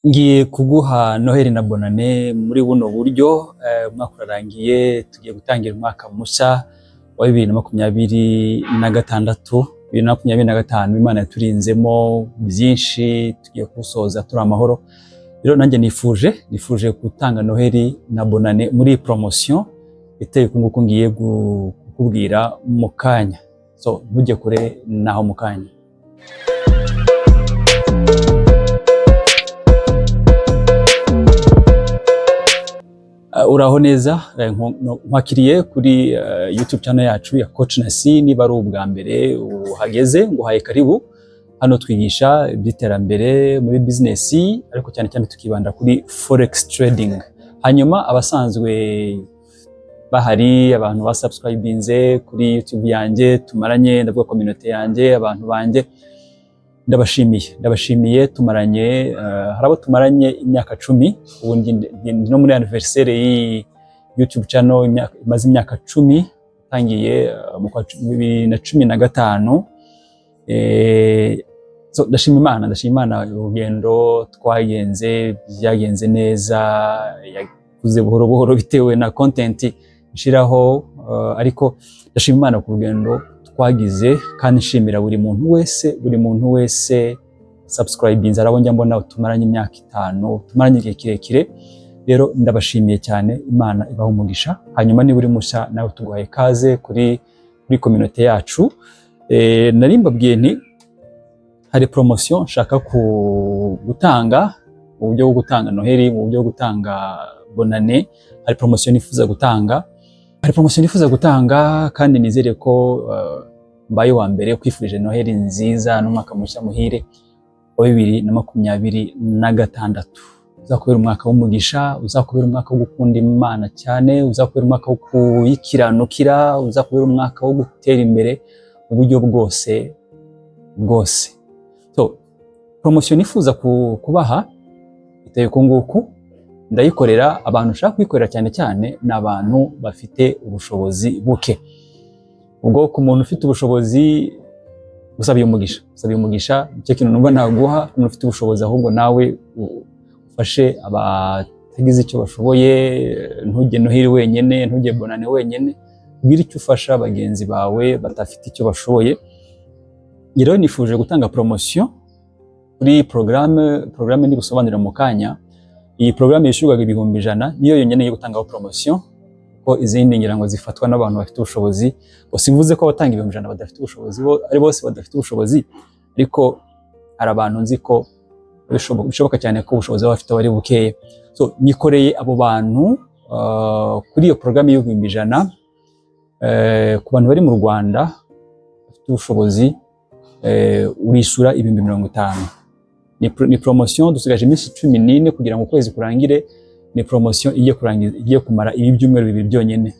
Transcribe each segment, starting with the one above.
Ngiye kuguha Noheli na Bonane muri buno buryo. Umwaka urarangiye, tugiye gutangira umwaka mushya wa 2026, 2025. Imana yaturinzemo byinshi, tugiye kuwusoza turi amahoro. Rero nanjye nifuje gutanga Noheli na Bonane muri iyi promotion iteye uku nguku ngiye kukubwira mu kanya. So ntujye kure, naho mu kanya. Uraho neza, nkwakiriye kuri YouTube channel yacu ya Coach Nasi. Niba ari ubwa mbere uhageze, nguhaye karibu. Hano twigisha iby'iterambere muri business, ariko cyane cyane tukibanda kuri forex trading. Hanyuma abasanzwe bahari, abantu basubscribinze kuri YouTube yanjye tumaranye, ndavuga community yanjye, abantu banjye, ndabashimiye, ndabashimiye. Tumaranye, hari abo tumaranye imyaka 10. Ubu ndi no muri anniversaire y'iyi YouTube channel, imaze imyaka 10, itangiye mu kwa 2015. So ndashima Imana, ndashima Imana urugendo twagenze, byagenze neza, yakuze buhoro buhoro bitewe na content nshiraho, ariko ndashima Imana ku rugendo twagize, kandi nshimira buri muntu wese, buri muntu wese subscribinze. Arabo njya mbona tumaranye imyaka 5, tumaranye igihe kirekire. Rero ndabashimiye cyane, Imana ibaha umugisha. Hanyuma niba uri mushya nawe, tuguhaye ikaze kuri community yacu. Nari mbabwiye nti hari promotion nshaka gutanga mu buryo bwo gutanga Noheli, mu buryo bwo gutanga Bonane. Hari promotion nifuza gutanga, hari promotion nifuza gutanga, kandi nizere ko mbaye wa mbere kwifurije Noheli nziza n'umwaka mushya muhire wa 2026. Uzakubera umwaka w'umugisha, uzakubera umwaka wo gukunda Imana cyane, uzakubera umwaka wo kuyikiranukira, uzakubera umwaka wo gutera imbere mu buryo bwose bwose. So promotion nifuza kubaha iteye uku nguku. Ndayikorera abantu ushaka kuyikorera, cyane cyane ni abantu bafite ubushobozi buke. Ubwo ku muntu ufite ubushobozi, usabiye umugisha, usabiye umugisha, nicyo kintu numva naguha. Umuntu ufite ubushobozi, ahubwo nawe ufashe abatagize icyo bashoboye. Ntujye Noheli wenyine, ntujye Bonane wenyine, ugire icyo ufasha bagenzi bawe badafite icyo bashoboye. Rero nifuje gutanga promotion kuri programme ndi busobanurira mu kanya. Iyi programme yishyurwaga 100,000, niyo yonyine yo gutangaho promotion, ko izindi ngira ngo zifatwa n'abantu bafite ubushobozi. Simvuze ko abatanga 100,000 badafite ubushobozi, bo ari bose badafite ubushobozi, ariko hari abantu nzi ko bishoboka cyane ko ubushobozi baba bafite ari bukeya. So nyikoreye abo bantu kuri iyo porogaramu y'100,000. Ku bantu bari mu Rwanda bafite ubushobozi, urishyura 50,000. Ni promotion, dusigaje iminsi 14 kugira ngo ukwezi kurangire. Ni promotion igiye kurangiza, igiye kumara ibi byumweru 2 byonyine.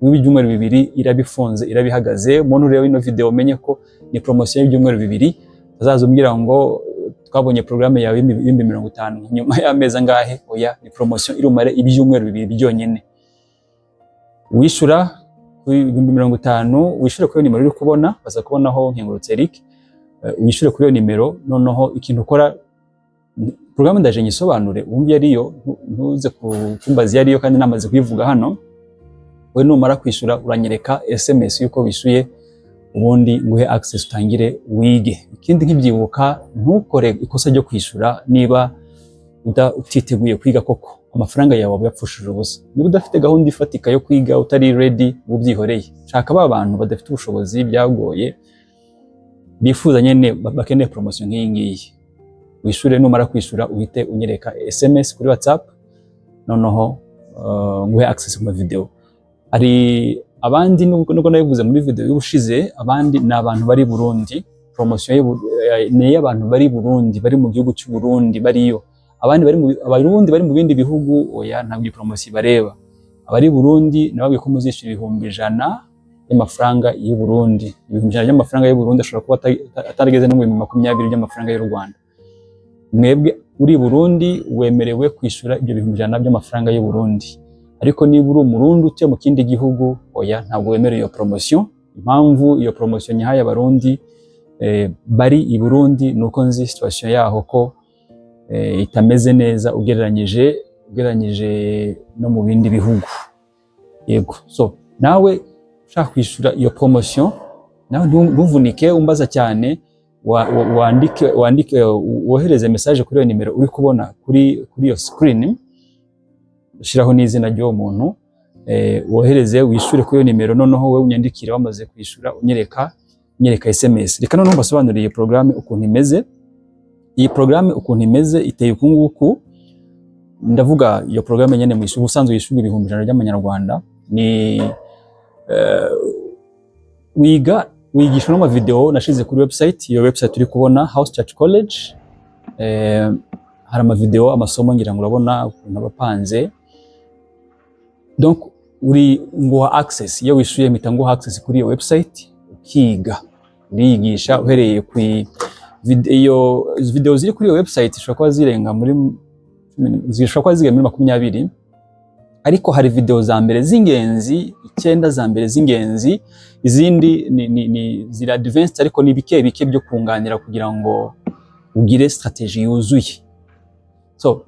Ibi byumweru 2 irabifunze, irabihagaze. Umuntu ureba ino video umenye ko ni promotion y'ibyumweru 2. Uzaza umbwira ngo twabonye programme yawe y'50,000 nyuma y'amezi angahe. Oya, ni promotion irumare ibyumweru 2 byonyine. Wishyura ku 50,000, wishyure kuri iyo nimero uri kubona, baza kubonaho Nkengurutse Eric. Wishyure kuri iyo nimero. Noneho ikintu ukora, porogaramu ndaje nyisobanure wumve iyo ariyo, ntuze kumbaza iyo ariyo kandi namaze kuyivuga hano. We numara kwishyura uranyereka SMS yuko wishyuye, ubundi nguhe access utangire wige. Ikindi nkibyibuka, ntukore ikosa ryo kwishyura niba utiteguye kwiga koko. Amafaranga yawe waba uyapfushije ubusa niba udafite gahunda ifatika yo kwiga, utari ready, ubyihoreye. Shaka ba bantu badafite ubushobozi, byagoye, bifuza nyene, bakeneye promotion nk'iyi ngiyi, wishyure. Numara kwishyura uhite unyereka SMS kuri WhatsApp, noneho nguhe access ku ma video. Hari abandi, nubwo nabivuze muri video y'ubushize, abandi ni abantu bari Burundi. Promotion ni iy'abantu bari Burundi, bari mu gihugu cy'u Burundi bariyo. Abandi bari mu Abarundi bari mu bindi bihugu, oya, ntabwo iyi promotion ibareba. Abari Burundi nababwiye ko muzishyura 100,000 y'amafaranga y'u Burundi. 100,000 by'amafaranga y'u Burundi ashobora kuba atarageze no mu 20,000 by'amafaranga y'u Rwanda. Mwebwe uri Burundi wemerewe kwishyura ibyo 100,000 by'amafaranga y'u Burundi, ariko niba uri Umurundi utuye mu kindi gihugu, oya, ntabwo wemerewe iyo promotion. Impamvu iyo promotion nyihaye Abarundi bari i Burundi ni uko nzi situation yaho ko itameze neza ugereranyije no mu bindi bihugu. Yego, so nawe ushaka kwishyura iyo promotion, nawe ntuvunike umbaza cyane, wandike wohereze message kuri iyo nimero uri kubona kuri iyo screen, ushyiraho n'izina ry'uwo muntu, wohereze, wishyure kuri iyo nimero. Noneho wowe unyandikire wamaze kwishyura, unyereka SMS. Reka noneho mbasobanurire iyi porogaramu ukuntu imeze. Iyi porogaramu ukuntu imeze, iteye uku nguku. Ndavuga iyo porogaramu nyene mwishyura, ubusanzwe yishyurwa 100,000 by'amanyarwanda. Ni wiga, wigishwa n'amavideo nashize kuri website, iyo website uri kubona, House Church College. Hari amavideo, amasomo, ngira ngo urabona ukuntu aba apanze. Donc uri nguha access, iyo wishyuye mpita nguha access kuri iyo website, ukiga, uriyigisha uhereye ku iyo video ziri kuri iyo website. Zishobora kuba zirenga muri 20, ariko hari video za mbere z'ingenzi, icyenda za mbere z'ingenzi. Izindi ni ziri advanced, ariko ni bike bike byo kunganira kugira ngo ugire strategy yuzuye. So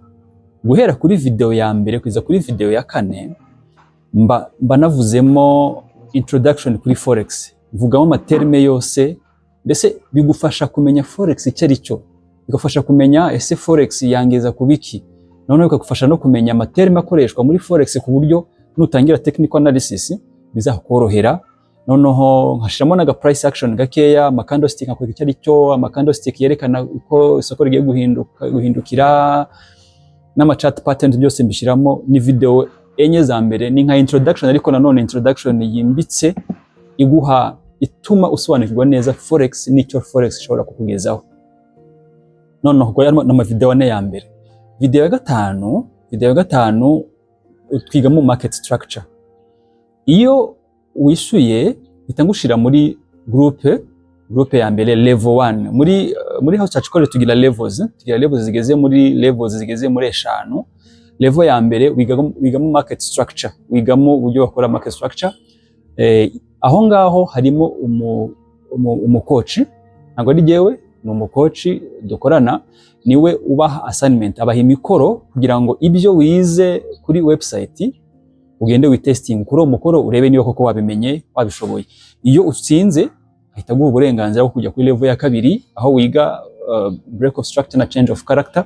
guhera kuri video ya mbere kugeza kuri video ya kane, mba navuzemo introduction kuri forex, mvugamo amaterme yose. Mbese bigufasha kumenya forex icyo ari cyo, bigufasha kumenya ese forex yangeza ku biki, noneho bikagufasha no kumenya amaterme akoreshwa muri forex, ku buryo nutangira technical analysis bizakorohera. Noneho nkashiramo n'aga price action gakeya, ama candlestick, nkakwereka icyo ari cyo, ama candlestick yerekana uko isoko rigiye guhinduka, guhindukira, n'ama chart patterns, byose mbishyiramo. Ni video enye za mbere, ni nka introduction, ariko nanone introduction yimbitse, iguha, ituma usobanukirwa neza forex n'icyo forex ishobora kukugezaho. Noneho ubwo yari n'amavideo ane ya mbere. Video ya gatanu twigamo market structure. Iyo wishyuye mpita ngushira muri groupe ya mbere, level 1. Muri House Church College tugira levels zigeze muri eshanu. Level ya mbere wigamo market structure, wigamo uburyo bakora market structure. Aho ngaho harimo umucoach, ntabwo ari jyewe, ni umucoach dukorana, niwe ubaha assignment, abaha imikoro kugira ngo ibyo wize kuri website ugende witesting kuri uwo mukoro, urebe niba koko wabimenye, wabishoboye. Iyo utsinze ahita aguha uburenganzira bwo kujya kuri level ya kabiri, aho wiga break of structure na change of character.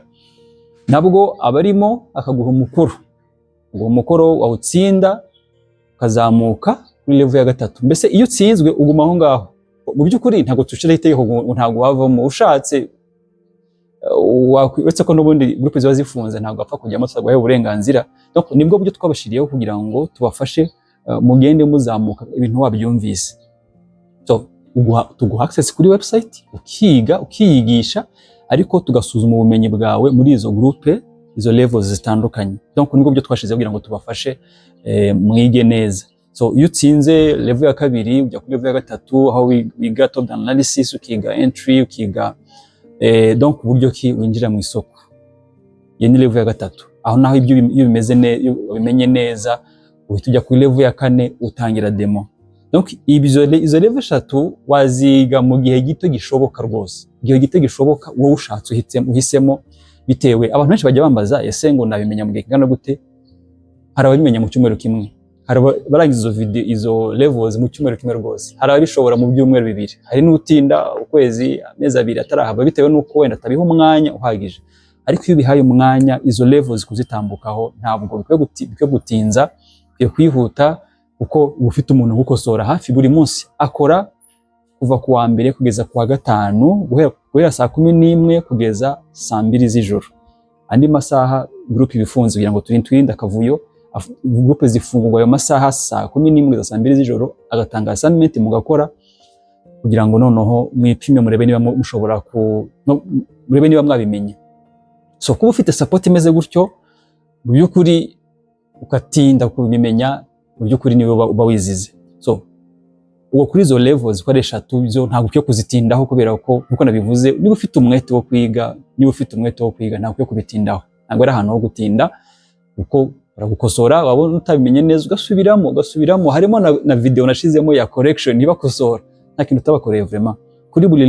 Nabwo abarimo akaguha umukoro, uwo mukoro wawutsinda ukazamuka kuri level ya gatatu. Mbese iyo utsinzwe uguma aho ngaho. Mu by'ukuri ntabwo tushiraho itegeko ngo ntabwo wavamo ushatse, uretse ko n'ubundi groupe ziba zifunze, ntabwo apfa kujyamo tutaguhaye uburenganzira. Donc nibwo buryo twabashiriyeho kugira ngo tubafashe, mugende muzamuka ibintu wabyumvise. So tuguha access kuri website, ukiga, ukiyigisha, ariko tugasuzuma ubumenyi bwawe muri izo groupe, izo levels zitandukanye. Donc nibwo buryo twashizeho kugira ngo tubafashe, mwige neza. So iyo utsinze level ya kabiri ujya kuri level ya gatatu, aho wiga top down analysis, ukiga entry, ukiga donc uburyo ki winjira mu isoko. Iyo ni level ya gatatu. Aho naho ibyo iyo bimeze iyo ubimenye neza uhita ujya kuri level ya kane, utangira demo. Donc izo level eshatu waziga mu gihe gito gishoboka rwose, igihe gito gishoboka wowe ushatse uhisemo. Bitewe, abantu benshi bajya bambaza: "Ese ngo nabimenya mu gihe kingana gute?" Hari ababimenya mu cyumweru kimwe, hari abarangiza izo video, izo levels mu cyumweru kimwe rwose, hari ababishobora mu byumweru 2, hari n'utinda ukwezi, amezi 2 atarahava, bitewe n'uko wenda atabiha umwanya uhagije. Ariko iyo ubihaye umwanya, izo levels kuzitambukaho ntabwo bikwiye gutinza, bikwiye kwihuta, kuko uba ufite umuntu ugukosora hafi buri munsi. Akora kuva ku wa mbere kugeza ku wa gatanu, guhera saa 11 kugeza saa 2 z'ijoro. Andi masaha groupe iba ifunze kugira ngo turinde akavuyo. Groupe zifungurwa ayo masaha, saa 11 kugeza saa 2 z'ijoro, agatanga assignment mugakora kugira ngo noneho mwipime, murebe niba mushobora ku no, murebe niba mwabimenye. So kuba ufite support imeze gutyo, mu by'ukuri ugatinda kubimenya, mu by'ukuri niwe uba wizize. So ubwo kuri izo levels uko ari eshatu, byo ntabwo ukwiye kuzitindaho, kubera ko nkuko nabivuze, niba ufite umwete wo kwiga ntabwo ukwiye kubitindaho. Ntabwo ari ahantu ho gutinda, kuko baragukosora, wabona utabimenye neza ugasubiramo, ugasubiramo. Harimo na video nashizemo ya correction ibakosora. Nta kintu utabakoreye vraiment. Kuri Kuri buri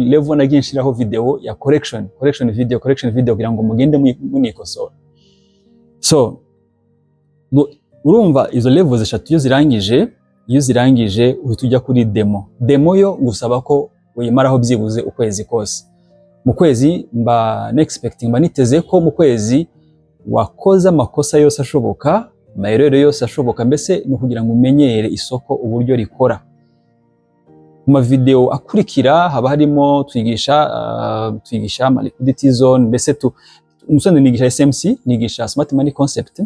level nagiye nshiraho video ya correction, correction video, correction video, kugira ngo mugende munikosora. So urumva izo levels eshatu iyo zirangije uhita ujya kuri demo. Demo yo gusaba ko uyimaraho byibuze ukwezi kose. Mu kwezi mba expecting, mba niteze ko mu kwezi wakoze amakosa yose ashoboka, amayerere yose ashoboka, mbese ni ukugira ngo umenyere isoko uburyo rikora. Mu mavideo akurikira haba harimo twigisha ama liquidity zone, mbese tu umusore nigisha SMC, nigisha smart money concept.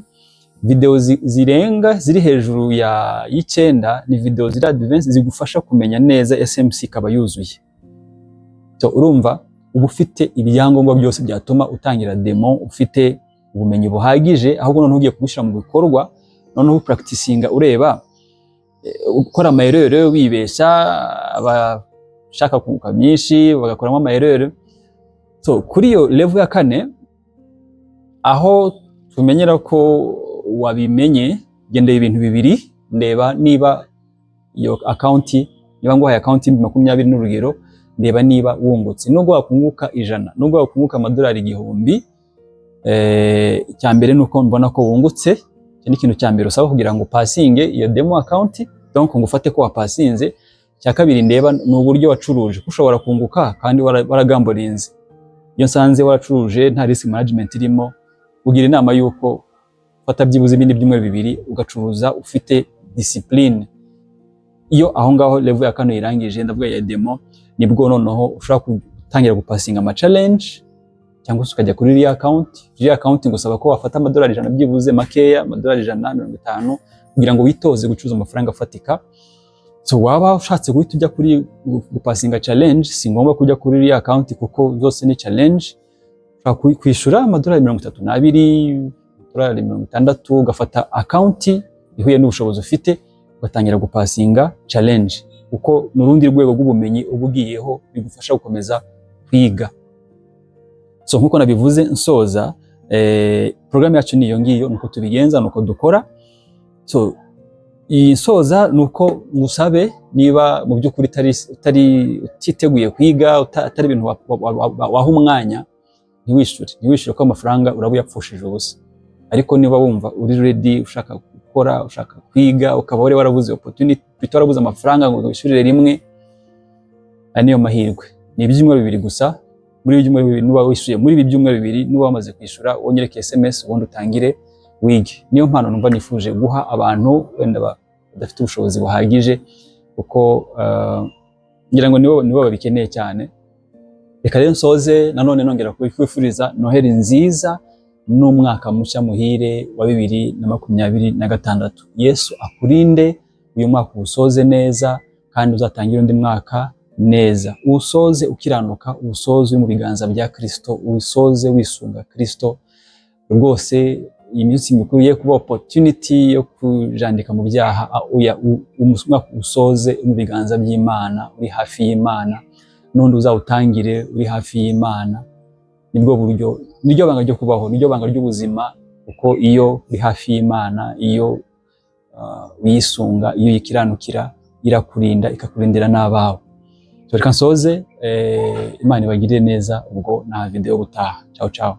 Video zirenga ziri hejuru ya y'9 ni video ziri advanced zigufasha kumenya neza SMC ikaba yuzuye. So urumva uba ufite ibyangombwa byose byatuma utangira demo ufite ubumenyi buhagije, ahubwo noneho ugiye kubishyira mu bikorwa, noneho upracticinga, ureba ukora amayerere, wibeshya, abashaka kunguka byinshi bagakoramo amayerere. So kuri iyo level ya kane, aho tumenyera ko wabimenye, gendeye ibintu bibiri: ndeba niba iyo account, niba nguhaye account 20,000 n'urugero, ndeba niba wungutse. Nubwo wakunguka 100, nubwo wakunguka amadolari 1000, icya mbere ni uko mbona ko wungutse. Icyo ni ikintu cya mbere usaba kugira ngo upasinge iyo demo account, donc ngo ufate ko wapasinze. Icya kabiri ndeba ni uburyo wacuruje, ko ushobora kunguka kandi waragamborinze. Iyo nsanze waracuruje nta risk management irimo, ugira inama y'uko ufata byibuze ibindi byumweru 2 ugacuruza ufite discipline. Iyo aho ngaho level ya kane irangije, ndavuga ya demo, nibwo noneho ushobora gutangira gupasinga ama challenge cyangwa se ukajya kuri real account. Real account ngusaba ko wafata amadolari 100 byibuze makeya, amadolari 150, kugira ngo witoze gucuruza amafaranga afatika. So waba ushatse guhita ujya kuri gupasinga challenge, si ngombwa kujya kuri real account kuko zose ni challenge. Ushobora kwishyura amadolari 32, amadolari 60, ugafata account ihuye n'ubushobozi ufite, ugatangira gupasinga challenge, kuko ni urundi rwego rw'ubumenyi uba ugiyeho bigufasha gukomeza kwiga. So nkuko nabivuze nsoza, porogaramu yacu ni iyo ngiyo, nuko tubigenza, nuko dukora. So iyi nsoza ni uko ngusabe, niba mu by'ukuri utari utiteguye kwiga, atari ibintu waha umwanya, ntiwishyure ko amafaranga uraba uyapfushije ubusa. Ariko niba wumva uri ready, ushaka gukora, ushaka kwiga, ukaba wari warabuze opportunity, warabuze amafaranga ngo wishyurire rimwe, aya niyo mahirwe. Ni ibyumweru 2 gusa. Muri ibi byumweru 2 nuba wishyuye, muri ibi byumweru 2 nuba wamaze kwishyura, wonyereke SMS, ubundi utangire wige. Niyo mpano numva nifuje guha abantu wenda badafite ubushobozi buhagije, kuko ngira ngo nibo babikeneye cyane. Reka rero nsoze nanone nongera kubifuriza Noheli nziza n'umwaka mushya muhire wa 2026. Yesu akurinde, uyu mwaka uwusoze neza kandi uzatangire undi mwaka neza, uwusoze ukiranuka, uwusoze uri mu biganza bya Kristo, uwusoze wisunga Kristo. Rwose iyi minsi mikuru ye kuba opportunity yo kujandika mu byaha. Oya, umwaka uwusoze mu biganza by'Imana, uri hafi y'Imana, n'undi uzawutangire uri hafi y'Imana. Nibwo buryo, niryo banga ryo kubaho, niryo banga ry'ubuzima, kuko iyo uri hafi y'Imana, iyo uyisunga, iyo uyikiranukira, irakurinda, ikakurindira n'abawe. So reka nsoze, Imana ibagirire neza. Ubwo na video gutaha. Ciao ciao.